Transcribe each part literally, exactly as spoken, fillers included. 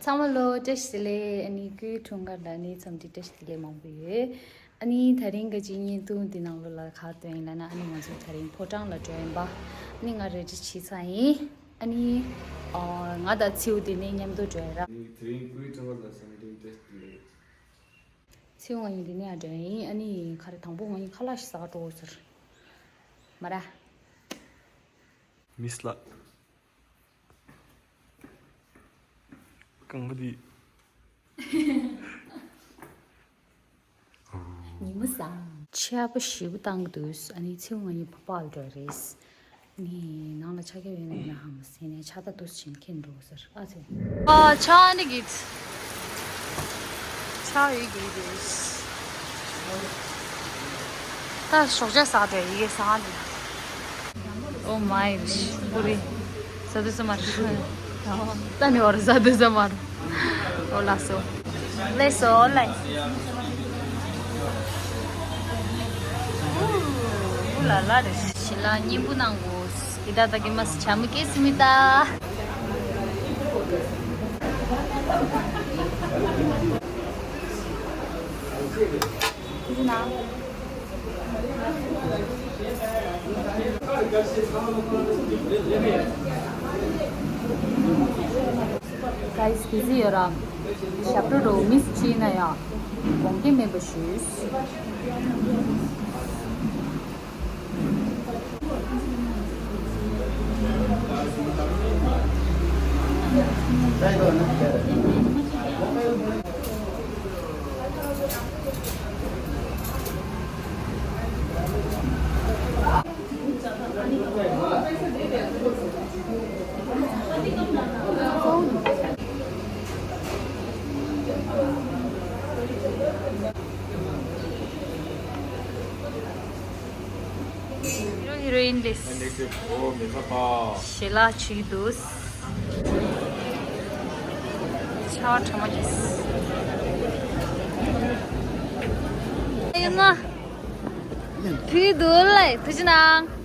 ཚང་མ་ལོ་བཀྲ་ཤིས་བདེ་ལེགས། ཨ་ནི་སྐུའི་འཁྲུངས་སྐར་ལ་ནི་འཚམས་འདྲི་བཀྲ་ཤིས་བདེ་ལེགས་མང་པོ་ཡོད། ཨ་ནི་དེ་རིང་གི་ཅིག་བརྙན་ཐུང་འདི་ནང་ལོགས་ལ་ག་རེ་སྟོན་ཡིན་ལབ་ན། ཨ་ནི་ང་ཚོ་དེ་རིང་ཕོ་བྲང་ལ་འགྲོ་ཡིན་པ། ཨ་ནི་ང་རེ་ཌི་བྱས་ཚར་ཡིན། ཨ་ནི་ཨ་ང་དང་ཚེའུ་དེ་ནས་མཉམ་དུ་འགྲོ་ཡིན་ར། དེ་རིང་སྐུའི་འཁྲུངས་སྐར་ལ་འཚམས་འདྲི་བཀྲ་ཤིས་བདེ་ལེགས། ཚེའུ་ང་གཉིས་དེ་ནས་ཡར་འགྲོ་ཡིན། ཨ་ནི་ག་རེ་དང་པོ་ང་གཉིས་ཁ་ལག་ཞིག་ཟ་ག་འགྲོ་དགོས་ཟེར། མ་ར། མི་སླ། རྐང་པ་འདི། ཉི་མ་བཟང་། ཆར་པ་ཞེ་པོ་བཏང་གི་འདུག་ཨ་ནི་ཚེའུ་ང་གཉིས་ཕ་པག་ལ་འགྲོ་རེད། ནི་ནང་ལ་ཆ་རྒྱག་ཡོད་ན་ཡོད་ན་ཧང་ཟེར་ནས་ཆ་ད་དུས་ཕྱིན་ཁྱེར་འགྲོ་ཟེར། ཨ་ཚེ། ཨ་ཆ་འདི་གིས། ཆ་ཡོད་གི་རེད། ད་ཞོགས་ཇ་ཟ་འདོད་ཡི་གེ་ཟ་འདི། Oh my gosh. ཟ་འདོད་ས་མ་རེད། ད་ནི་བར་ཟ་འདོད་ས་མ་རེད། ཨོ་ལགས་སོ། ལགས་སོ་ལགས། ཨུ་ལ་ལ་རེད། ཞི་ལ་སྙན་པོ་གནང་གོ། ཡི་ད་ད་གི་མ་སི་ཆ་མི་ཀེ་སི་མི་ད། Guys, གལ་སྲིད་ཡོད་ར། ཞབས་བྲོ་རོ་མིས་བྱས་ན་ཡང་དགོངས་འགལ་མེད་པ་ཞུས། ཧི་རོ་ཧི་རོ་ཡིན་རེད། ཞལ་ལག་བྱེད་ཀྱི་འདུག་ཆར་པ་གྲང་མོ་རེད། ཨེ་མ། ཕུལ་འདུག་ལ་ཐུགས་རྗེ་གནང་།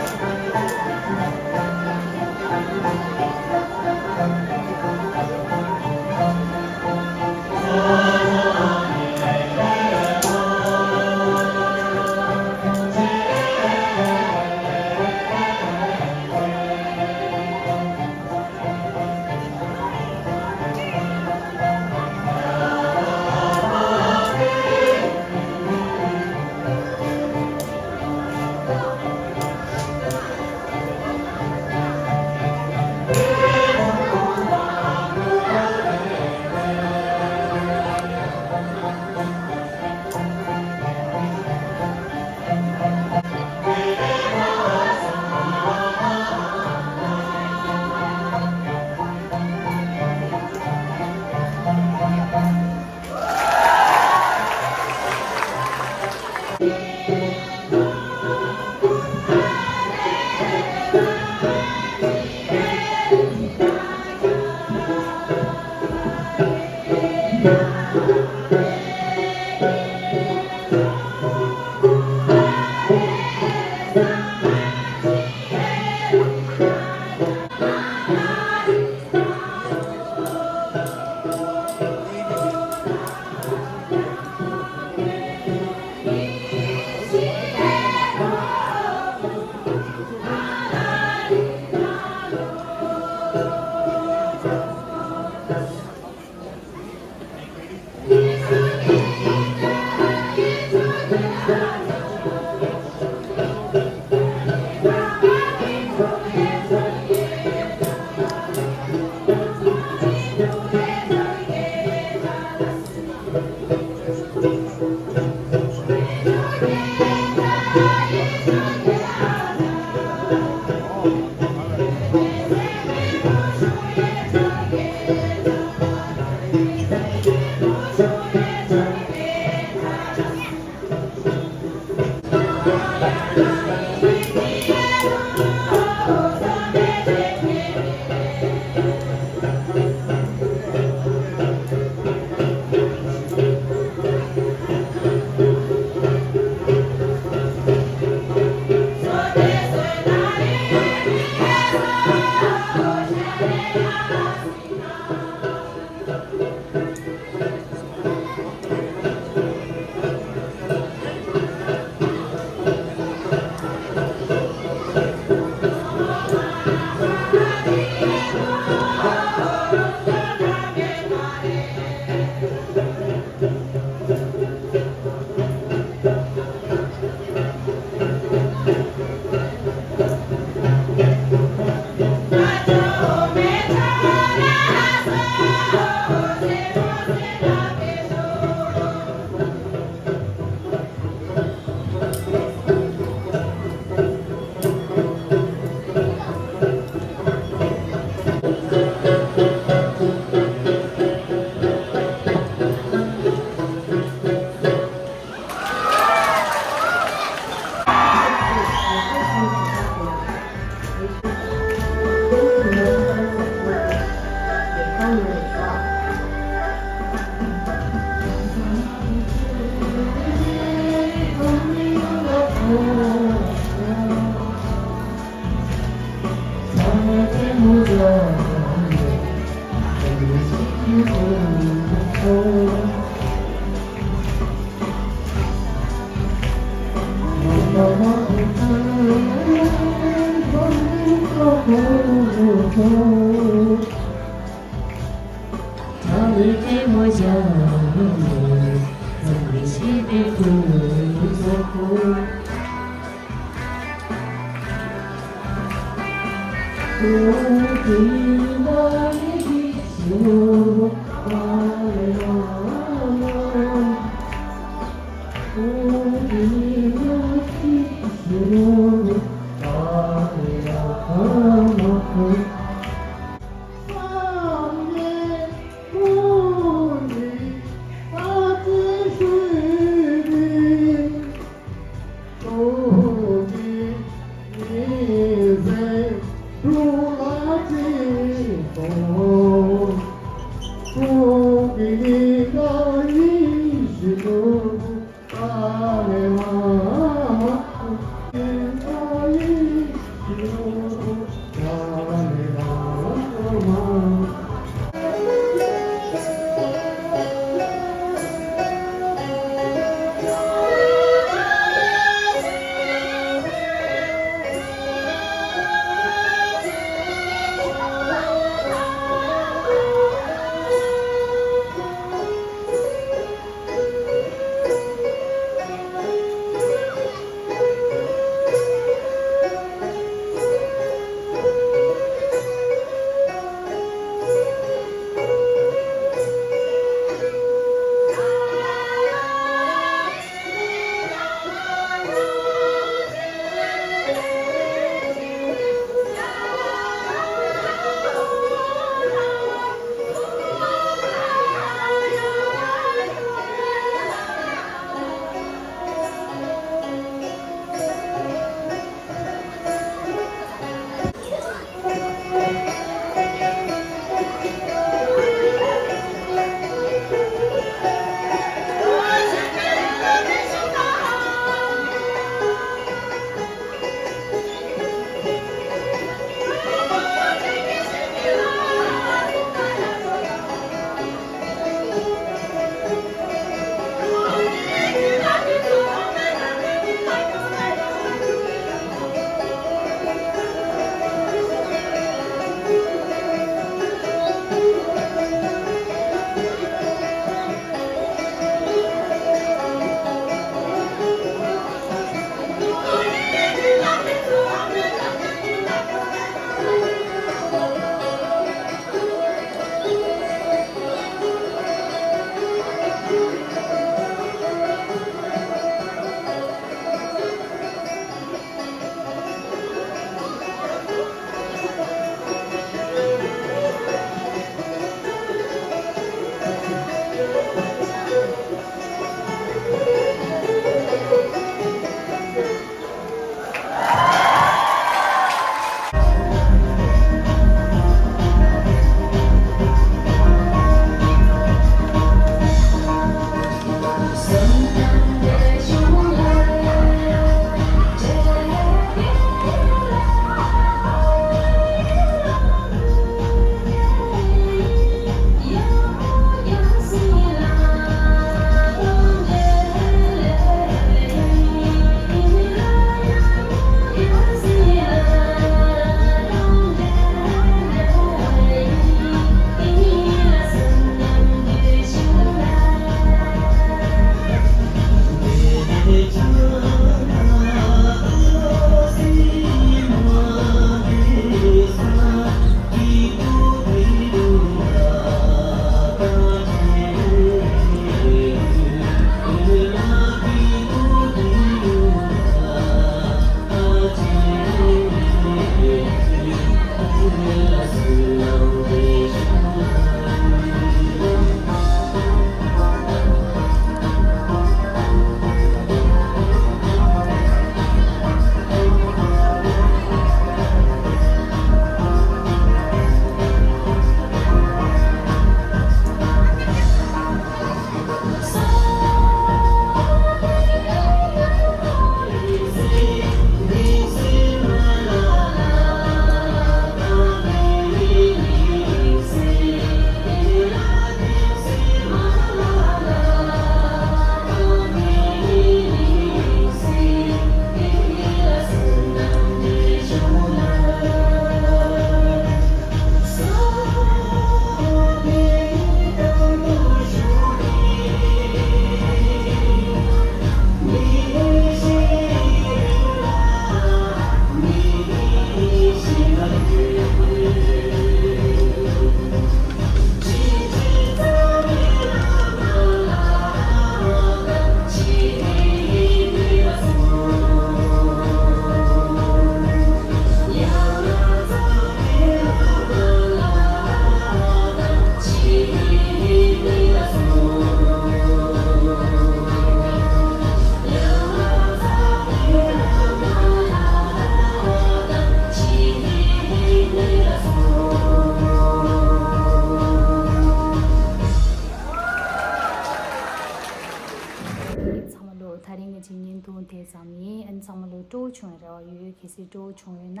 སྤྲོ་བྱུང་རེ་བ་ཡོད། གལ་སྲིད་སྤྲོ་བྱུང་ཡོད་ན་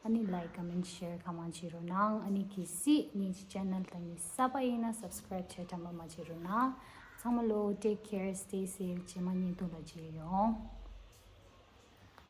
ཨ་ནི་like, comment, share གང་མང་བྱེད་རོགས་གནང་། ཨ་ནི་གལ་སྲིད་ངའི་channel དང་ངའི་གསར་པ་ཡིན་ན་subscribe བྱེད་དྲན་པ་མ་བྱེད་རོགས་གནང་། ཚང་མ་ལོ་take care, stay safe, རྗེས་མ་བརྙན་ཐུང་ལ་མཇལ་ཡོང་།